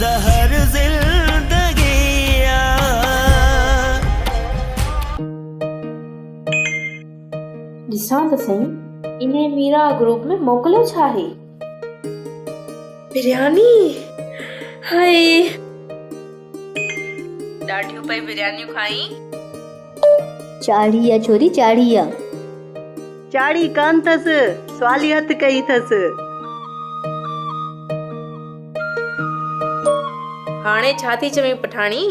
زهر زندگي آ. ڏسان ته سهي انهي ميرا گروپ ۾ موڪليو ڇا آهي. برياني هائي. ڏاڍيون پئي بريانيون کائين. چاڙهي آ ڇوري چاڙهي آ. چاڙهي ڪانه ٿس، سوالي هٿ ڪئي ٿس. هاڻي ڇا ٿي چوين پٺاڻي؟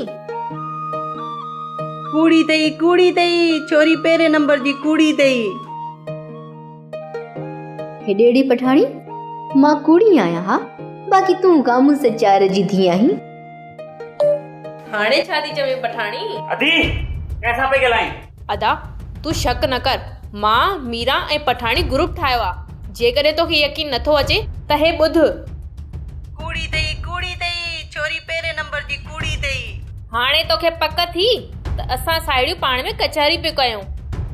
ڪوڙي ٿئي، ڪوڙي ٿئي، ڇوري پهرين نمبر جي ڪوڙي ٿئي. هيڏي اڙي پٺاڻي، مان ڪوڙي آهيان ها، باقي تون گامون سچار جي ڌيء آهين. هاڻي ڇا ٿي چوين پٺاڻي؟ ادي، ڪنهن سان پئي ڳالهائين؟ ادا، تون شڪ نه ڪر، مان، ميران ۽ پٺاڻي گروپ ٺاهيو آ، جيڪڏهن توکي يقين نٿو اچي ته هي ٻڌ. ڪوڙي ٿئي، ڪوڙي ٿئي، ڇوري پهرين نمبر جي ڪوڙي ٿئي. هاڻي توکي پڪ ٿي ته اسان ساهيڙيون پاڻ ۾ ڪچهري پيون ڪيون.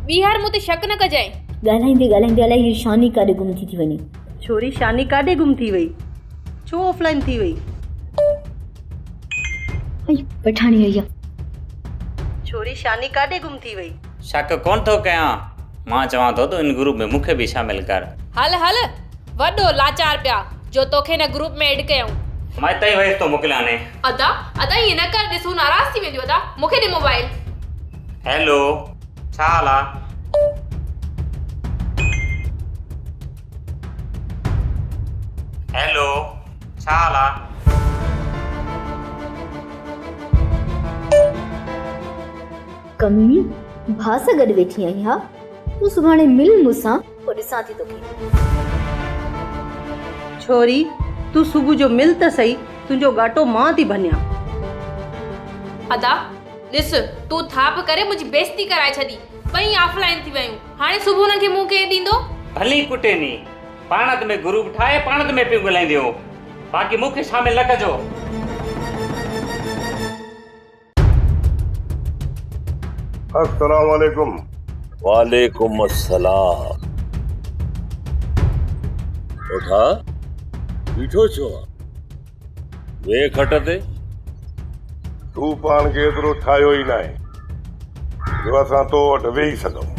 ٻيهر مون تي شڪ نه ڪجانء. ڳالهائيندي ڳالهائيندي الائي هيء شاني ڪاڏي گم ٿي ٿي وڃي. ڇوري شاني ڪاڏي گم ٿي وئي؟ ڇو آف لائين ٿي وئي؟ ائي پٺاڻي آئي آ. ڇوري شاني ڪاڏي گم ٿي وئي؟ شڪ ڪونه ٿو ڪيان، مان چوان ٿو ته ان گروپ ۾ مون کي به شامل ڪر. هل هل وڏو لاچار پيا جو توکي هن گروپ ۾ ايڊ ڪيائون. مان اتان ئي ويس ٿو موڪلياني. ادا ادا ائين نه ڪر ڏس هو ناراض ٿي وينديون ادا مون کي ڏي موبائل. هيلو ڇا حال آ؟ هيلو ڇا حال آ؟ ڪميڻي ڀاء سان گڏ ويٺي آهين ها تون سڀاڻي مل مون سان پوء ڏسان ٿي توکي. ڇوري تون صبح جو مل ته سهي تنهنجو ڳاٽو مان ٿي ڀڃان. ادا ڏس تون ٿاپ ڪري منهنجي بيعزتي ڪرائي ڇڏي ٻئي آف لائين ٿي ويون هاڻي صبح انهن کي منهن ڪير ڏيندو. ڀلي ڪٽي ني پاڻ ۾ گروپ ٺاهي پاڻ ۾ پيون ڳالهائينديون باقي مون کي شامل نه ڪجو. السلام عليڪم. وعليڪم السلام. اوٺا بيٺو ڇو آن؟ ويهه کٽ تي. تون پاڻ کي ايترو ٺاهيو ئي ناهي جو اسان تو وٽ ويهي سگهون.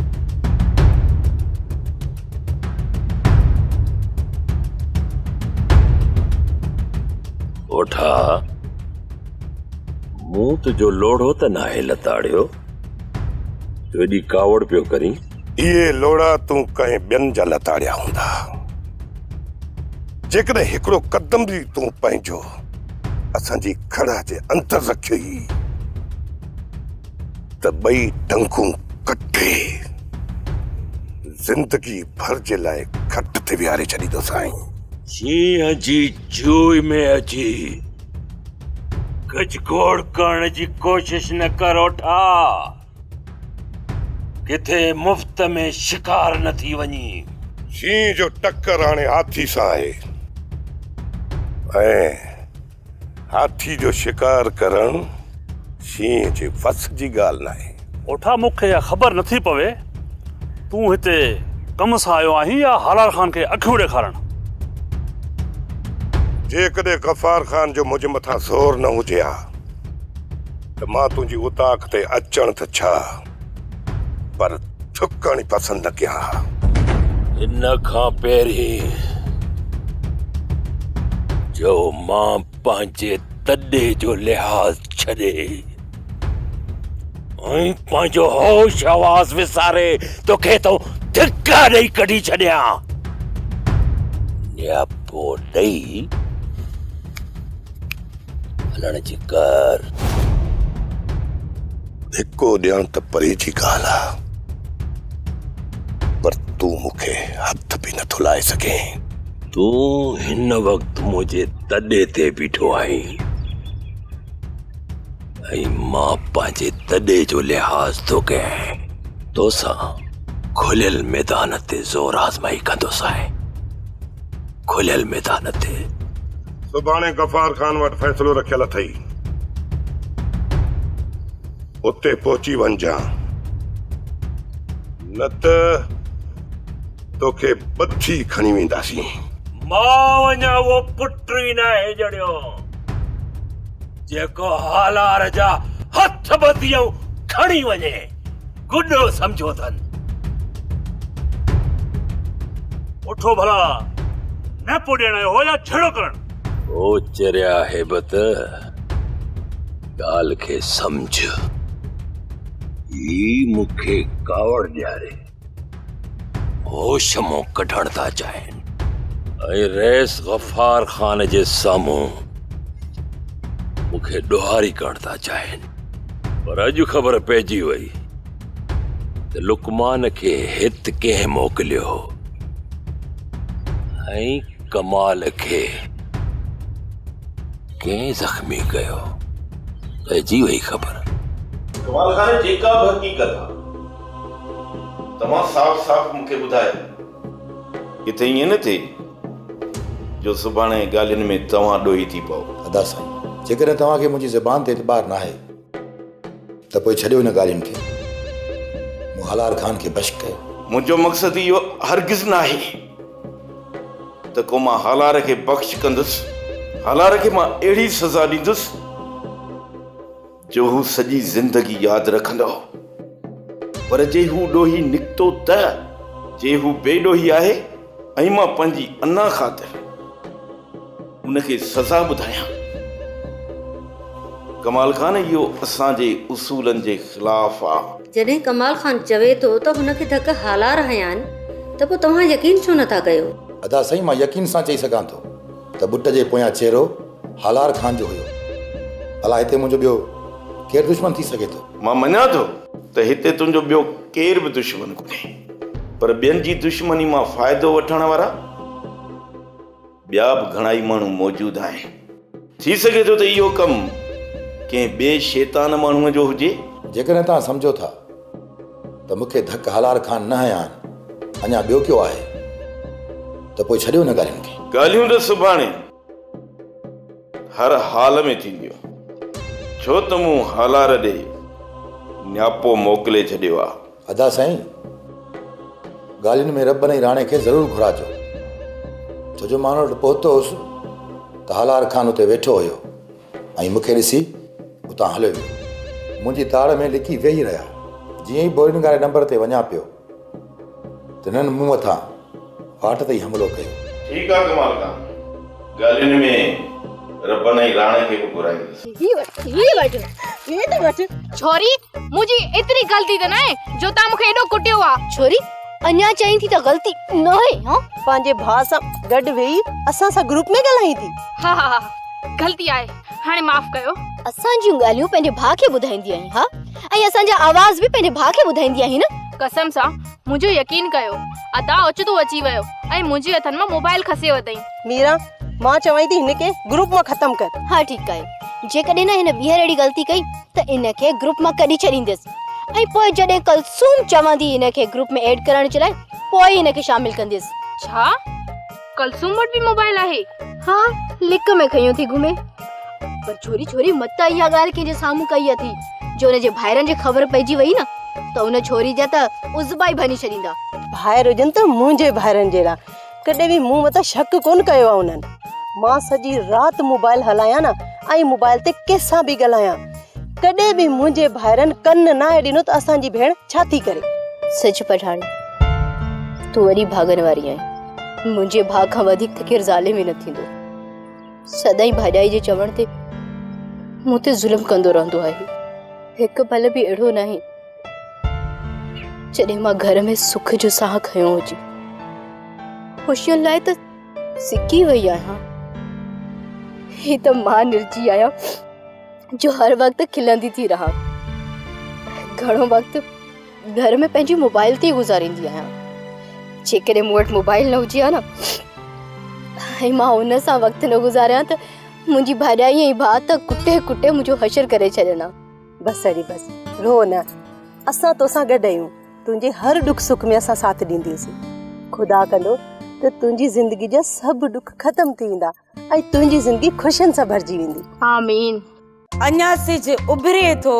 اوٺا مون تنهنجو لوڙهو ته ناهي لتاڙيو جو ايڏي ڪاوڙ پيو ڪرين. اهي لوڙها تون ڪنهن ٻين جا لتاڙيا هوندا. جيڪڏهن هڪڙو قدم به تون پنهنجو اسان جي کڙهه جي اندر رکيوئي ته ٻئي ٽنگون ڪٽي زندگي ڀر جي لاء کٽ تي ويهاري ڇڏيندوسانء. شينهن جي جوء ۾ اچي گجگوڙ ڪرڻ جي ڪوشش نه ڪر اوٺا، ڪٿي مفت ۾ شڪار نه ٿي وڃين. شينهن جو ٽڪر هاڻي هاٿي سان آهي ۽ هاٿي جو شڪار ڪرڻ شينهن جي وس جي ڳالهه ناهي. اوٺا مون کي اها خبر نه ٿي پوي تون هتي ڪم سان آيو آهين يا هالار خان کي اکيون ڏيکارڻ. جيڪڏهن غفار خان جو منهنجي مٿان زور نه هجي ها ته مان تنهنجي اوطاق تي اچڻ ته ڇا پر ٿڪڻ ئي پسند نه ڪيان ها. ان کان پهرين جو مان پنهنجي تڏي جو لحاظ ڇڏي ۽ پنهنجو هوش حواس وساري توکي ٿو ڌڪا ڏئي ڪڍي ڇڏيان. نياپو ڏئي هلڻ جي ڪر. ڌڪو ڏيڻ ته پري جي ڳالهه آ، پر تون مون کي هٿ به نٿو لائي سگهين. تون هن وقت منهنجي تڏي تي بيٺو آهين ۽ مان پنهنجي تڏي جو لحاظ ٿو ڪيان. توسان کليل ميدان تي زور آزمائي ڪندوسانء. کليل ميدان تي. سڀاڻي غفار خان وٽ فيصلو رکيل اٿئي. اتي پهچي وڃجان. نه ته توکي ٻڌي کڻي وينداسين. مان اڃا اهو پٽ ئي ناهي ڄڻيو. جيڪو هالار جا هٿ ٻڌي ۽ کڻي وڃي، گڏو سمجهيو اٿن. اٺو ڀلا نيپو ڏيڻ آيو هو يا جهيڙو ڪرڻ؟ او چريا هيبت، ڳالهه کي سمجهه. هي مون کي ڪاوڙ ڏياري هوش مون ڪڍڻ ٿا چاهين ۽ رئيس غفار خان جي سامهون مون کي ڏوهاري ڪرڻ ٿا چاهين. پر اڄ خبر پئجي وئي ته لقمان کي هت ڪنهن موڪليو هو ۽ ڪمال کي ڪنهن زخمي ڪيو، پئجي وئي خبر. ڪمال خان جيڪا به حقيقت آ توهان صاف صاف مون کي ٻڌايو. ڪٿي ائين نه ٿئي جو سڀاڻي ڳالهين ۾ توهان ڏوهي ٿي پئو. ادا سائين جيڪڏهن توهان کي منهنجي زبان تي اعتبار ناهي ته پوء ڇڏيو ان ڳالهين کي. مون هالار خان کي بخش ڪيو. منهنجو مقصد اهو هرگز ناهي. ته ڪو مان هالار کي بخش ڪندس، هالار کي مان اهڙي سزا ڏيندس جو هو سڄي زندگي ياد رکندو. پر جي هو ڏوهي نڪتو ته؟ جي هو بي ڏوهي آهي ۽ مان پنهنجي انا خاطر ان کي سزا ٻڌايان. ڪمال خان اهو اسان جي اصولن جي خلاف آ. جڏهن ڪمال خان چوي ٿو ته هن کي ڌڪ هالار هنيا آهن ته پوء توهان يقين ڇو نٿا ڪيو؟ ادا سائين مان يقين سان چئي سگهان ٿو ته ٻٽ جي پويان چهرو هالار خان جو هيو. ڀلا هتي منهنجو ٻيو ڪير دشمن ٿي سگهي ٿو؟ مان مڃان ٿو ته هتي تنهنجو ٻيو ڪير به دشمن ڪونهي پر ٻين جي دشمني مان فائدو وٺڻ وارا ٻيا به گهڻائي ماڻهو موجود آهن. ٿي سگهي ٿو ته اهو ڪم ڪنهن ٻئي شيطان ماڻهوء جو هجي. جيڪڏهن توهان سمجهو ٿا ته مون کي ڌڪ هالار خان نه هنيا آهن، اڃا ٻيو ڪيو آهي ته پوء ڇڏيو ان ڳالهين کي. ڳالهيون ته سڀاڻي هر حال ۾ ٿينديون، ڇو ته مون هالار ڏي نياپو موڪلي ڇڏيو آ. ادا سائين! ڳالهين ۾ ربن ۽ راڻي کي ضرور گهراجو. ڇو جو مان ان وٽ پهتو هوس ته هالار خان اتي ويٺو هيو ۽ مون کي ڏسي اتان هليو ويو. منهنجي تاڙ ۾ لڪي ويهي رهيا. جيئن ئي بورنگ واري نمبر تي وڃان پيو ته هنن مون مٿان واٽ تي ئي حملو ڪيو. ٺيڪ آ ڪمال خان، ڳالهين ۾ ربن ۽ راڻي کي به گهرائيندس. هي وٺ، هي وٺ، هي ته وٺ. ڇوري، منهنجي ايتري غلطي ته ناهي جو تان مون کي ايڏو ڪٽيو آ. ڇوري، اڃا چئين ٿي ته غلطي ناهي ها. پنهنجي ڀاء سان گڏ ويهي اسان سان گروپ ۾ ڳالهائين ٿي. ها ها ها غلطي آهي، هاڻي معاف ڪيو. اسان جون ڳالهيون پنهنجي ڀاء کي ٻڌائيندي آهين ها ۽ اسان جا آواز به پنهنجي ڀاء کي ٻڌائيندي آهين نه. قسم سان منهنجو يقين ڪيو ادا اوچتو اچي ويو ۽ منهنجي هٿن مان موبائل کسي ورتائين. ميرا، مان چوانء ٿي هن کي گروپ مان ختم ڪر. ها ٺيڪ آهي جيڪڏهن نه هن ٻيهر اهڙي غلطي ڪئي ته ان کي گروپ مان ڪڍي ڇڏيندس ۽ پوء جڏهن ڪلثوم چوندي هن کي گروپ ۾ ايڊ ڪرڻ جي لاء پوء ئي هن کي شامل ڪنديس. ڇا؟ ڪلثوم وٽ به موبائل آهي؟ ها لڪ ۾ کنيو ٿي گهمي. پر ڇوري ڇوري متان اها ڳالهه ڪنهن جي سامهون ڪئي اٿي جو ان جي ڀائرن کي خبر پئجي وئي نه ته ان ڇوري جا ته عضبا ئي ڀڃي ڇڏيندا. ڀائر هجن ته منهنجي ڀائرن جهڙا. ڪڏهن به مون مٿان شڪ ڪونه ڪيو آهي انهن. مان سڄي رات موبائل هلايان نه ۽ موبائل تي ڪنهن سان به ڳالهايان ڪڏهن به منهنجي ڀائرن ڪن ناهي ڏنو ته اسان جي ڀيڻ ڇا ٿي ڪري. سچ پٺاڻي تون وڏي ڀاڳن واري آهين. منهنجي ڀاء کان وڌيڪ ته ڪير ظالم ئي نه ٿيندو. سدائين ڀاڄائي جي چوڻ تي مون تي ظلم ڪندو رهندو آهي. هڪ پل به اهڙو ناهي جڏهن مان گهر ۾ سک جو ساهه کنيو هجي. خوشين لاء ته سڪي وئي آهيان. هي ته مان نرجي آهيان جو هر وقت کلندي ٿي رهان. گهڻو وقت گهر ۾ پنهنجي موبائل تي ئي گذاريندي آهيان. جيڪڏهن مون وٽ موبائل نه هجي ها نه ۽ مان ان سان وقت نه گذاريان ته منهنجي ڀاڄائي ۽ ڀاء ته ڪٽي ڪٽي منهنجو حشر ڪري ڇڏين ها. بس اڙي بس رو نه اسان توسان گڏ آهيون تنهنجي هر ڏک سک ۾ اسان ساٿ ڏينديونسين خدا ڪندو ته تنهنجي زندگي جا سڀ ڏک ختم ٿي ويندا ۽ تنهنجي زندگي خوشين سان ڀرجي ويندي. آمين. اڃا سج اڀري ٿو،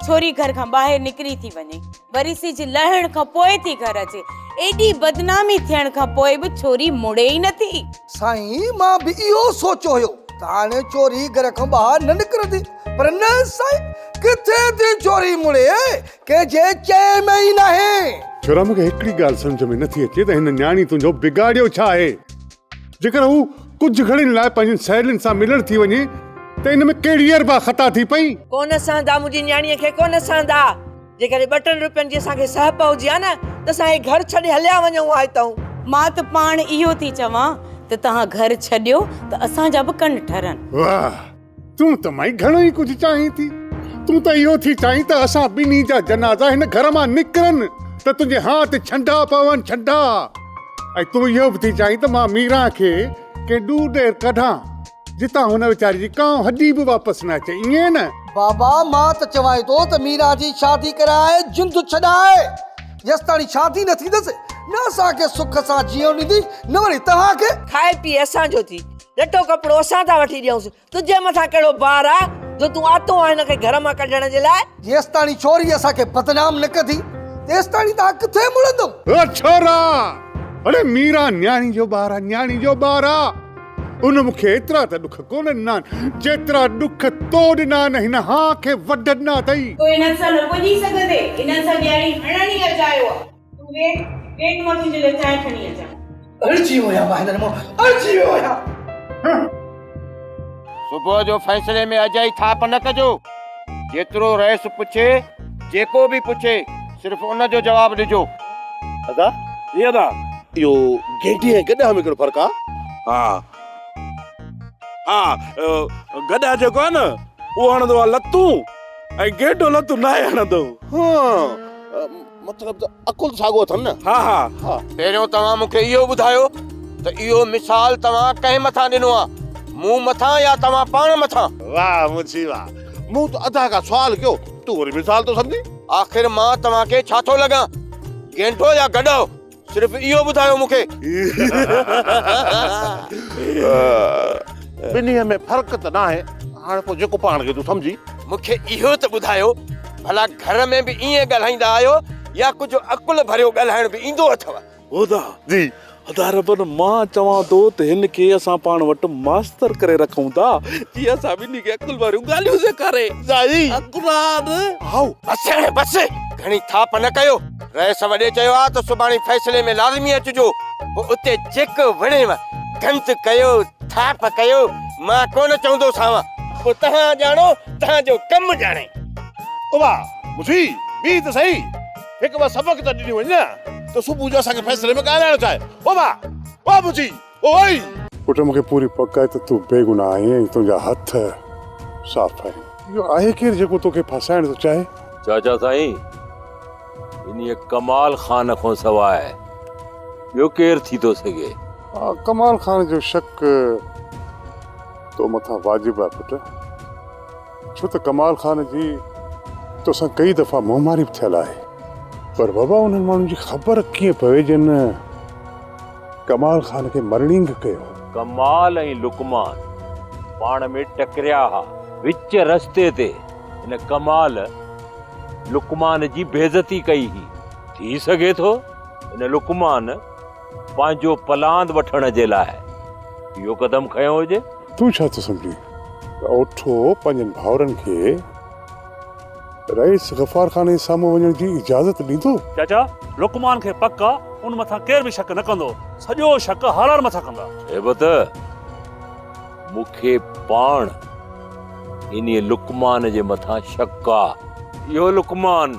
ڇوري گهر کان ٻاهر نڪري ٿي وڃي، وري سج لهڻ کان پوء ٿي گهر اچي. ايڏي بدنامي ٿيڻ کان پوء به ڇوري مڙي ئي نٿي. سائين مان به اهو سوچيو هيو. ته هاڻي ڇوري گهر کان ٻاهر نه نڪرندي پر نه سائين ڪٿي ٿي ڇوري مڙي ڪنهن جي چئي ۾ ئي ناهي. ڇورا مون کي هڪڙي ڳالهه سمجهه ۾ نٿي اچي ته هن نياڻي تنهنجو بگاڙيو ڇا آهي؟ جيڪر هو ڪجهه گهڙين لاء پنهنجين سهيلين سان ملڻ ٿي وڃي ته ان ۾ ڪهڙي اربع خطا ٿي پئي؟ ڪونه سهندا منهنجي نياڻيء کي ڪونه سهندا. جيڪڏهن ٻه ٽن روپين جي اسان کي سهپ هجي ها نه ته اسان هي گهر ڇڏي هليا وڃون ها هتئون. مان ته پاڻ اهو ٿي چوان ته توهان گهر ڇڏيو ته اسان جا به ڪن ٺرن. واهه! تون ته مائي گهڻو ئي ڪجهه چاهين ٿي. تون ته اهو ٿي چاهين ته اسان ٻنهي جا جنازا هن گهر مان نڪرن ته تنهنجي هانء تي ڇنڊا پون ڇنڊا. ۽ تون اهو به ٿي چاهين ته مان ميران کي ڪنهن ڏور ڏير ڪڍان. جتان هن ويچاري جي ڪانء هڏي به واپس نه اچي، ائين نه؟ بابا، مان ته چوانء ٿو ته ميران جي شادي ڪرائي جند ڇڏاء. جيستاڻي شادي نه ٿيندس، نه اسان کي سک سان جيئڻ ڏيندي، نه وري توهان کي. کائي پيئي اسان جو ٿي، لٽو ڪپڙو اسان ٿا وٺي ڏيونس، تنهنجي مٿان ڪهڙو بار آ، جو تون آتو آهين هن کي گهر مان ڪڍڻ جي لاء؟ جيستاڻي ڇوري اسان کي بدنام نه ڪندي، تيستاڻي توهان ڪٿي مڙندؤ؟ او ڇورا! اڙي ميران نياڻي جو ٻار آ، نياڻي جو ٻار آ. ان مون کي ايترا ته ڏک ڪونه ڏنا آهن، جيترا ڏک تو ڏنا آهن، هن هانء کي وڍ ڏنا اٿئي. تون انهن سان نه پڄي سگهندين، انهن سان ڏياڙي هڻڻ ئي اجايو آ. تون ويٺ، ويٺ مان تنهنجي لاء چانهه کڻي اچان. اڙجي ويو آهيان مان هنن مان، اڙجي ويو آهيان. صبح جو فيصلي ۾ اجائي ٿاپ نه ڪجو. جيترو رئيس پڇي، جيڪو به پڇي، صرف ان جو جواب ڏجو. ادا، اي ادا، اهو گينڊي ۽ گڏهه ۾ ڪهڙو فرق آ؟ ها ها گڏهه جيڪو آ نه اهو هڻندو آ لتون ۽ گينڊو لتون ناهي هڻندو. ها مطلب ته عقل ساڳو اٿن نه. ها ها. پهريون توهان مون کي اهو ٻڌايو ته اهو مثال توهان ڪنهن مٿان ڏنو آ؟ مون مٿان يا توهان پاڻ مٿان؟ واهه منشي واهه مون ته ادا کان سوال ڪيو تون وري مثال ٿو سمجهين. آخر مان توهان کي ڇا ٿو لڳان؟ گينڊو يا گڏهه؟ صرف اهو ٻڌايو مون کي. ٻنهي ۾ فرق ته ناهي، هاڻ پوء جيڪو پاڻ کي تون سمجهين. مون کي اهو ته ٻڌايو، ڀلا گهر ۾ به ائين ڳالهائيندا آهيو يا ڪجهه عقل ڀريو ڳالهائڻ به ايندو اٿو؟ ادا، جي ادا ربن مان چوان ٿو ته هن کي اسان پاڻ وٽ ماستر ڪري رکون ٿا، جيئن اسان ٻنهي کي عقل ڀريون ڳالهيون سيکاري. سائين. قرآن. هائو. بس هاڻي بس، گهڻي ٿاپ نه ڪيو. رئيس وڏي چيو آ ته سڀاڻي فيصلي ۾ لازمي اچجو، پوء اتي جيڪو وڻيو گند ڪيو، ٿاپ ڪيو، مان ڪونه چوندوسانو، پوء توهان ڄاڻو، توهان جو ڪم ڄاڻي. ابا، مٺي، بيهه ته سهي، هڪ ٻه سبق ته ڏني وڃ نه ته صبح جو اسان کي فيصلي ۾ ڳالهائڻ چاهي. ابا، او مٺي، اوئي! پٽ مون کي پوري پڪ آهي ته تون بيگناهه آهين ۽ تنهنجا هٿ صاف آهن. اهو آهي ڪير جيڪو توکي ڦاسائڻ ٿو چاهي؟ چاچا سائين، انهيء ڪمال خان کان سواء ٻيو ڪير ٿي ٿو سگهي؟ ها، ڪمال خان جو شڪ تو مٿان واجب آهي پٽ، ڇو ته ڪمال خان جي توسان ڪئي دفعا منهن ماري به ٿيل آهي. پر بابا انهن ماڻهن جي خبر ڪيئن پوي جن ڪمال خان کي مرڻينگ ڪيو. ڪمال ۽ لقمان پاڻ ۾ ٽڪريا ها. وچ رستي تي هن ڪمال لقمان جي بيعزتي ڪئي هئي. ٿي سگهي ٿو هن لقمان پنهنجو پلاند وٺڻ جي لاء اهو قدم کنيو هجي. تون ڇا ٿو سمجهين ته اوٺو پنهنجن ڀائرن کي رئيس غفار خان جي سامهون وڃڻ جي اجازت ڏيندو؟ چاچا، لقمان کي پڪ آ ان مٿان ڪير به شڪ نه ڪندو. سڄو شڪ هالار مٿان ڪندا. هيبت، مون کي پاڻ انهيء لقمان جي مٿان شڪ آ. اهو لقمان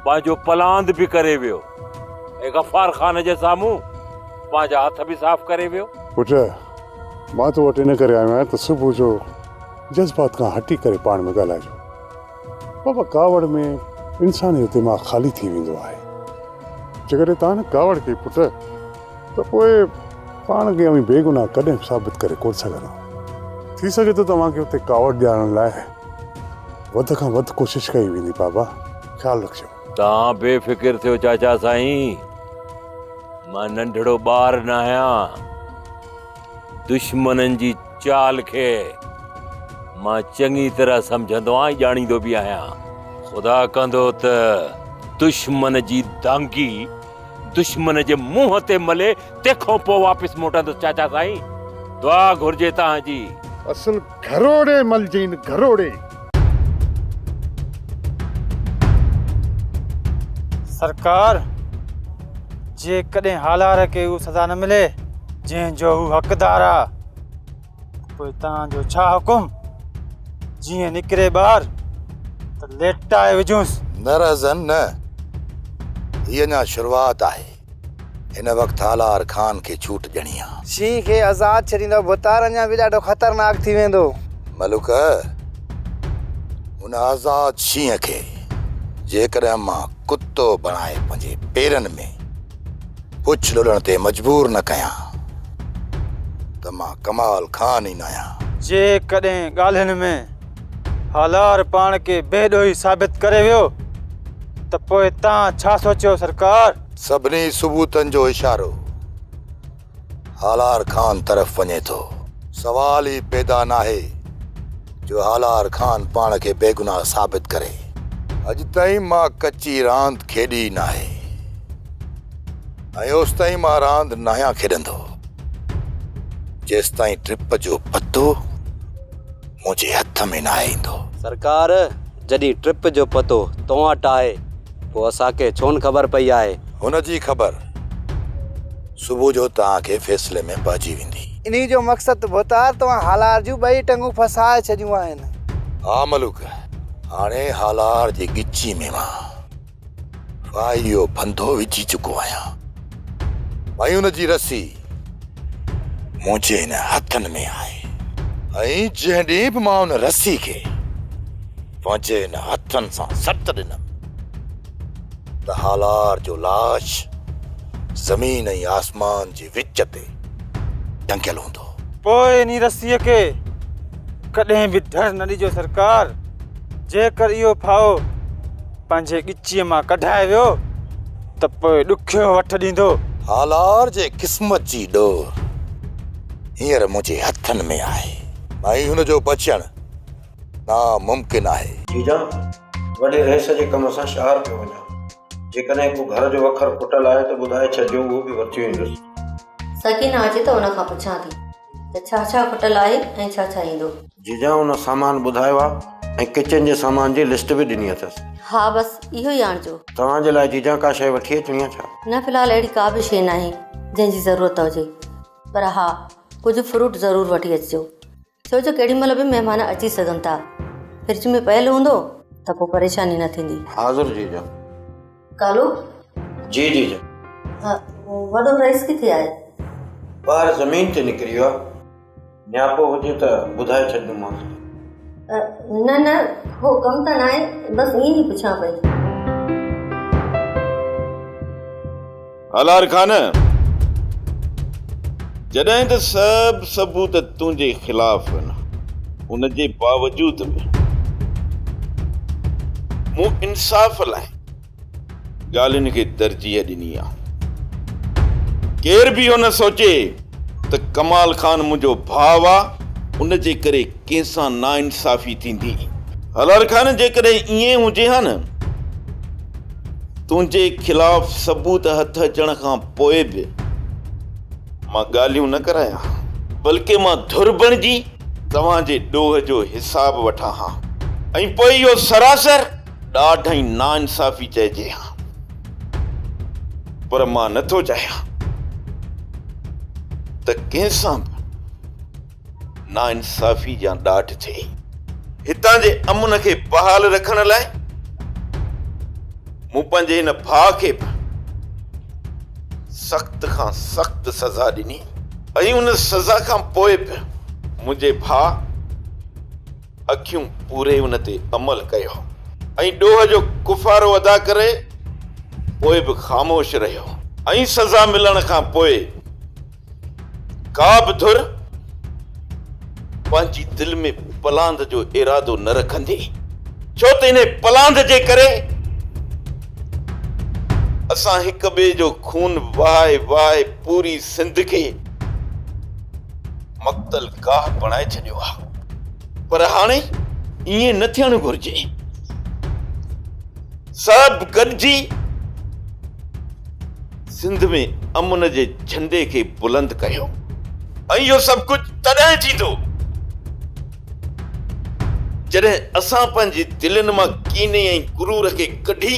پنهنجو پلاند به ڪري ويو ۽ غفار خان جي سامهون پنهنجا هٿ به صاف ڪري ويو. پٽ، مان تو وٽ ان ڪري آيو آهيان ته صبح جو جذبات کان هٽي ڪري پاڻ ۾ ڳالهائجو. بابا، ڪاوڙ ۾ انسان جو دماغ خالي ٿي ويندو آهي. جيڪڏهن توهان نه ڪاوڙ ڪئي پٽ ته پوء پاڻ کي اوهين بيگناهه ڪڏهن به ثابت ڪري ڪونه سگهندؤ. ٿي سگهي ٿو توهان کي اتي ڪاوڙ ڏيارڻ لاء وڌ کان وڌ ڪوشش ڪئي ويندي بابا، خيال رکجو. توهان بي فڪر ٿيو چاچا سائين، مان ننڍڙو ٻار ناهيان. دشمنن جي چال کي مان چڱي طرح سمجهندو آهيان ۽ ڄاڻيندو به آهيان. خدا ڪندو ته دشمن جي دانگي دشمن جي منهن تي ملي تنهن کان پوء واپس موٽندس چاچا سائين دعا گهرجي توهان جي. اصل گهروڙي ملجين گهروڙي. سرڪار، جيڪڏهن هالار کي اهو سزا نه ملي جنهن جو هو حقدار آ ته پوء توهان جو ڇا حڪم؟ جيئن نڪري ٻاهر ته ليٽائي وجهونس. نه رهزن نه، هي اڃا شروعات آهي. هن وقت هالار خان کي ڇوٽ ڏيڻي آ. شينهن کي آزاد ڇڏيندؤ ڀوتار اڃا به ڏاڍو خطرناڪ ٿي ويندو. ملڪ، ان آزاد شينهن کي جيڪڏهن مان ڪتو بڻائي پنهنجي پيرن ۾ پڇ لوڏڻ تي مجبور نه ڪيان ته مان ڪمال خان ئي ناهيان. جيڪڏهن ڳالهين ۾ هالار پاڻ کي بي ڏوهي ثابت ڪري ويو ته پوء تان ڇا سوچيو سرڪار؟ سڀني ثبوتن جو اشارو هالار خان طرف وڃي ٿو. سوال ئي پيدا ناهي جو هالار خان پاڻ کي بيگناهه ثابت ڪري. اڄ تائين مان ڪچي راند کيڏي ئي ناهي ۽ اوستائين مان راند ناهيان کيڏندو جيستائين ٽرپ جو پتو منهنجي هٿ ۾ ناهي ايندو. سرڪار، جڏهن ٽرپ جو پتو تو وٽ آهي، پوء اسان کي ڇونه خبر پئي آهي؟ هن جي خبر صبح جو توهان کي فيصلي ۾ پئجي ويندي. انهيء جو مقصد ته ڀوتار توهان هالار جون ٻئي ٽنگون ڦاسائي ڇڏيون آهن. ها ملوڪ، هاڻي هالار جي ڳچي ۾ مان ڦاهيء جو ڦنڌو وجهي چڪو آهيان ۽ ان جي رسي منهنجي هن هٿن ۾ آهي ۽ جنهن ڏينهن به مان ان رسي کي پنهنجي هن هٿن سان سٽ ڏنم ته هالار جو لاش زمين ۽ آسمان جي وچ تي ٽنگيل هوندو. پوء انهي رسيء کي ڪڏهن به ڍر نه ڏجو سرڪار، جيڪر اهو ڦاهو پنهنجي ڳچيء مان ڪڍائي ويو ته پوء ڏکيو وٺ ڏيندو. هالار جي قسمت جي ڏور هينئر منهنجي هٿن ۾ آهي ۽ هن جو بچڻ ناممڪن آهي. جيجان، وڏي رئيس جي ڪم سان شهر پيو وڃان. جيڪڏهن ڪو گهر جو وکر ڦٽل آهي ته ٻڌائي ڇڏجو، اهو به ورتي ايندس. سڪينه اچي ته ان کان پڇان ٿي ته ڇا ڇا کٽل آهي ۽ ڇا ڇا ايندو. جيجان ان سامان ٻڌايو آ ۽ ڪچن جي سامان جي لسٽ به ڏني اٿس. ها بس اهو ئي آڻجو. توهان جي لاء جيجان ڪا شيء وٺي اچڻي آ ڇا؟ نه في الحال اهڙي ڪا به شيء ناهي جنهن جي ضرورت هجي پر ها ڪجهه فروٽ ضرور وٺي اچجو ڇو جو ڪيڏي مهل به مهمان اچي سگهن ٿا. فرج ۾ پيل هوندو ته پوء پريشاني نه ٿيندي. حاضر جيجان. ڪالو. جي جيجان. وڏو رئيس ڪٿي آهي؟ ٻاهر زمين تي نڪري ويو آهي. نياپو هجي ته ٻڌائي ڇڏيندومانس. نه نه ڪو ڪم ته ناهي بس ائين ئي پڇان پئي. هالار خان، جڏهن ته سڀ ثبوت تنهنجي خلاف آهن، ان جي باوجود به مون انصاف لاء ڳالهين کي ترجيح ڏني آ. ڪير به اهو نه سوچي ته ڪمال خان منهنجو ڀاء آ، ان جي ڪري ڪنهن سان ناانصافي ٿيندي. هالار خان، جيڪڏهن ائين هجي ها نه، تنهنجي خلاف ثبوت هٿ اچڻ کان پوء به مان ڳالهيون نه ڪرايان ها، بلڪه مان ڌر بڻجي توهان جي ڏوهه جو حساب وٺان ها ۽ پوء اهو سراسر ڏاڍ ۽ ناانصافي چئجي ها. پر مان نه ٿو چاهيان ته ڪنهن سان به ناانصافي يا ڏاڍ ٿئي. هتان جي امن کي بحال رکڻ لاء مون پنهنجي هن ڀاء کي به سخت کان سخت سزا ڏني ۽ ان سزا کان پوء به منهنجي ڀاء اکيون پوري ان تي عمل ڪيو ۽ ڏوهه جو ڪفارو ادا ڪري پوء به خاموش رهيو ۽ سزا ملڻ کان پوء ڪا به ڌر پنهنجي دل ۾ پلاند جو ارادو نه رکندي، ڇو ته انهي پلاند جي ڪري اسان هڪ ٻئي جو خون وهائي وهائي پوري سنڌ کي مقتل گاهه بڻائي ڇڏيو آهي. پر هاڻي ائين نه ٿيڻ گهرجي. سڀ گڏجي سنڌ ۾ امن جي جهنڊي کي بلند ڪيو ۽ اهو سڀ ڪجهه تڏهن ٿيندو جڏهن اسان پنهنجي دلين مان ڪيني ۽ غرور کي ڪڍي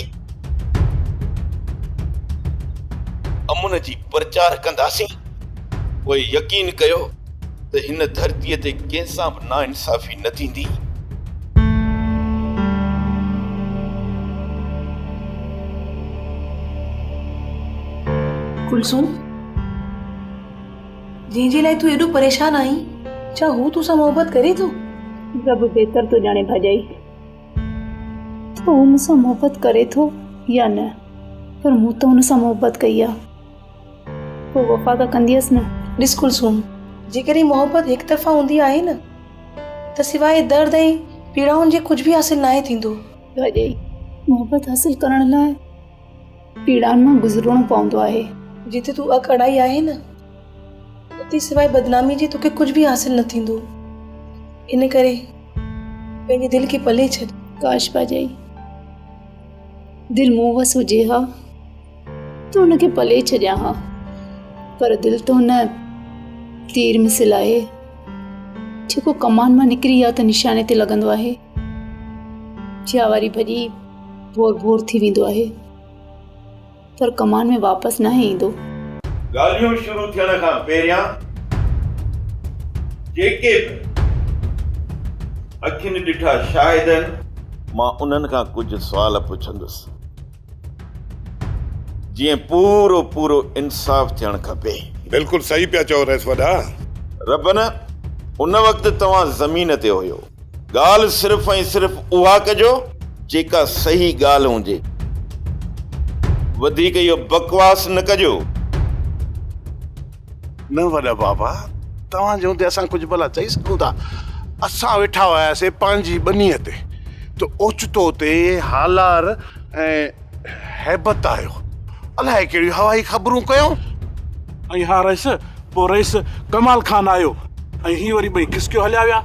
امن جي پرچار ڪنداسين، پوء يقين ڪيو ته هن ڌرتيء تي ڪنهن سان به ناانصافي نه ٿيندي. ڪلثوم، جنهن جي لاء تون ايڏو پريشان آهين، ڇا هو تو سان محبت ڪري ٿو؟ رب بهتر ٿو ڄاڻي ڀاڄائي ته هو مون سان محبت ڪري ٿو يا نه، پر مون ته هن سان محبت ڪئي آ. پوء وفا ته ڪنديس نه. ڏس ڪلثوم، جيڪڏهن محبت هڪ طرفا هوندي آهي نه ته سواء درد ۽ پيڙائن جي ڪجهه به حاصل ناهي ٿيندو. ڀاڄائي، محبت حاصل ڪرڻ لاء پيڙائن مان گذرڻو پوندو آهي. جتي تون اک اڙائي آهي نه، اتي سواء بدنامي جي توکي ڪجهه به حاصل نه ٿيندو. ان ڪري پنهنجي دل کي پلي ڇڏ. ڪاش ڀاڄائي، دل مون وس هجي ها ته ان کي پلي ڇڏيان ها، پر دل ته ان تير مثل آهي، جيڪو ڪمان مان نڪري يا ته نشاني تي لڳندو آهي يا وري ڀڄي ڀور ڀور ٿي ويندو آهي، پر ڪمان ۾ واپس ناهي ايندو. ڳالهيون شروع ٿيڻ کان پهريان جيڪي به اکين ڏٺا شاهد آهن، مان انهن کان ڪجهه سوال پڇندس، جيئن پورو پورو انصاف ٿيڻ کپي. بلڪل صحيح پيا چئو رئيس وڏا. ربن، ان وقت توهان زمين تي هيو. ڳالهه صرف ۽ صرف اها ڪجو جيڪا صحيح ڳالهه هجي. وڌيڪ اهو بڪواس نه ڪجو. نه وڏا بابا، توهان جي هوندي اسان ڪجهه ڀلا چئي سگهون ٿا. اسان ويٺا هياسين پنهنجي ٻنيء تي ته اوچتو اتي هالار ۽ هيبت آيو. الائي ڪهڙيون هوائي خبرون ڪيائون. ۽ ها رئيس، پوء رئيس ڪمال خان آيو ۽ هي وري ٻئي کسڪيو هليا ويا.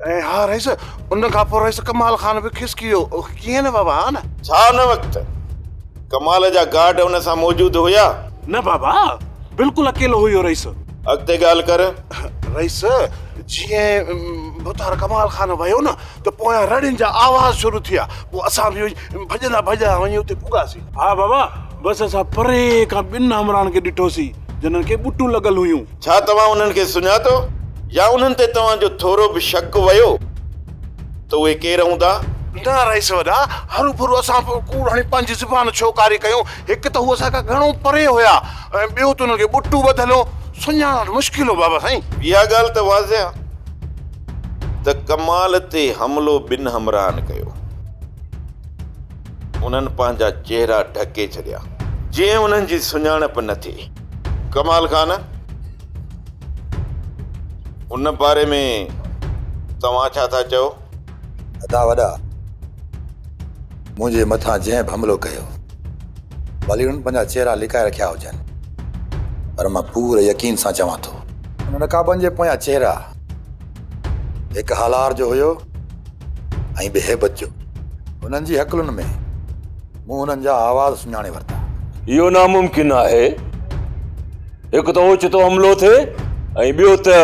۽ ها رئيس، ان کان پوء رئيس ڪمال خان به کسڪي ويو. ڪيئن نه بابا، ها نه؟ ڇا ان وقت ڪمال جا گارڊ ان سان موجود هيا؟ نه بابا، بلڪل اڪيلو هيو رئيس. اڳتي ڳالهه ڪر. رئيس، جيئن ڀوتار ڪمال خان ويو نه ته پويان رڙين جا آواز شروع ٿي ويا. پوء اسان به ڀڄندا ڀڄندا وڃي اتي پڳاسين. ها بابا، بس اسان پري کان ٻن همراهن کي ڏٺوسين، جنھن کي ٻٽون لڳل هيون. ڇا توهان انهن کي سڃاتو يا انهن تي توهان جو ٿورو به شڪ ويو ته اهي ڪير هوندا؟ نه رئيس وڏا، هروڀرو اسان به ڪوڙ هڻي پنهنجي زبان ڇو ڪاري ڪيون؟ هڪ ته هو اسان کان گهڻو پري هيا ۽ ٻيو ته انهن کي ٻٽون ٻڌل هو، سڃاڻڻ مشڪل هو بابا سائين. اها ڳالهه ته واضح آهي ته ڪمال تي حملو ٻن همراهن ڪيو. انهن پنهنجا چهرا ڍڪي ڇڏيا، جيئن انهن جي سڃاڻپ نه ٿئي. ڪمال خان، ان باري ۾ توهان ڇا ٿا چئو؟ ادا وڏا، منهنجي مٿان جنهن به حملو ڪيو، ڀلي انهن پنهنجا چهرا لڪائي رکيا هجن، پر مان پوري يقين سان چوان ٿو، انهن نقابن جي پويان چهرا هڪ هالار جو هيو ۽ ٻي هيبت جو. هنن جي هڪلن ۾ مون هنن جا آواز سڃاڻي ورتا. اهو ناممڪن آهي. هڪ ته اوچتو حملو ٿئي ۽ ٻيو ته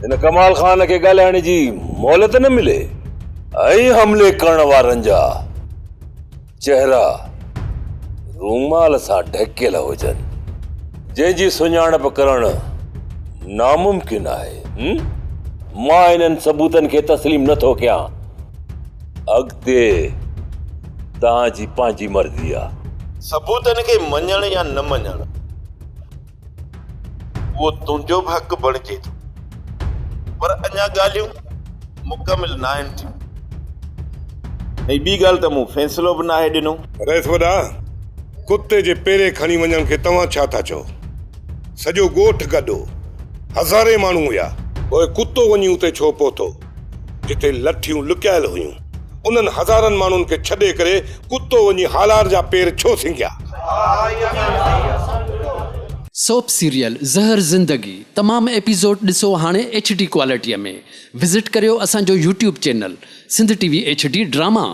هن ڪمال خان کي ڳالهائڻ جي مهلت نه ملي ۽ حملي ڪرڻ وارن جا چهرا رومال سان ڍڪيل هجن، جنهن جي سڃاڻپ ڪرڻ ناممڪن آهي. مان انهن ثبوتن کي تسليم نه ٿو ڪيان. اڳتي توهان جي پنهنجي مرضي آ. ثبوتن کي مڃڻ يا نه مڃڻ اهو تنهنجو به حق بڻجي ٿو، پر اڃا ڳالهيون مڪمل ناهن ٿيون ۽ ٻي ڳالهه ته مون فيصلو به ناهي ڏنو. رئيس وڏا، ڪتي جي پيري کڻي وڃڻ کي توهان ڇا ٿا چئو؟ سڄو ڳوٺ گڏ هو، هزارين ماڻهو هيا. پوء ڪتو وڃي اتي ڇو پهتو، جتي لٺيون لڪايل هيون؟ انهن هزارن ماڻهن کي ڇڏي ڪري ڪتو وڃي هالار جا پير ڇو سنگهيا؟ سوپ سيريل زهر زندگي تمام ايپيسوڊ ڏسو هاڻي ايڇ ڊي ڪوالٽي ۾ وزٽ ڪريو اسان جو YouTube channel Sindh T V H D drama.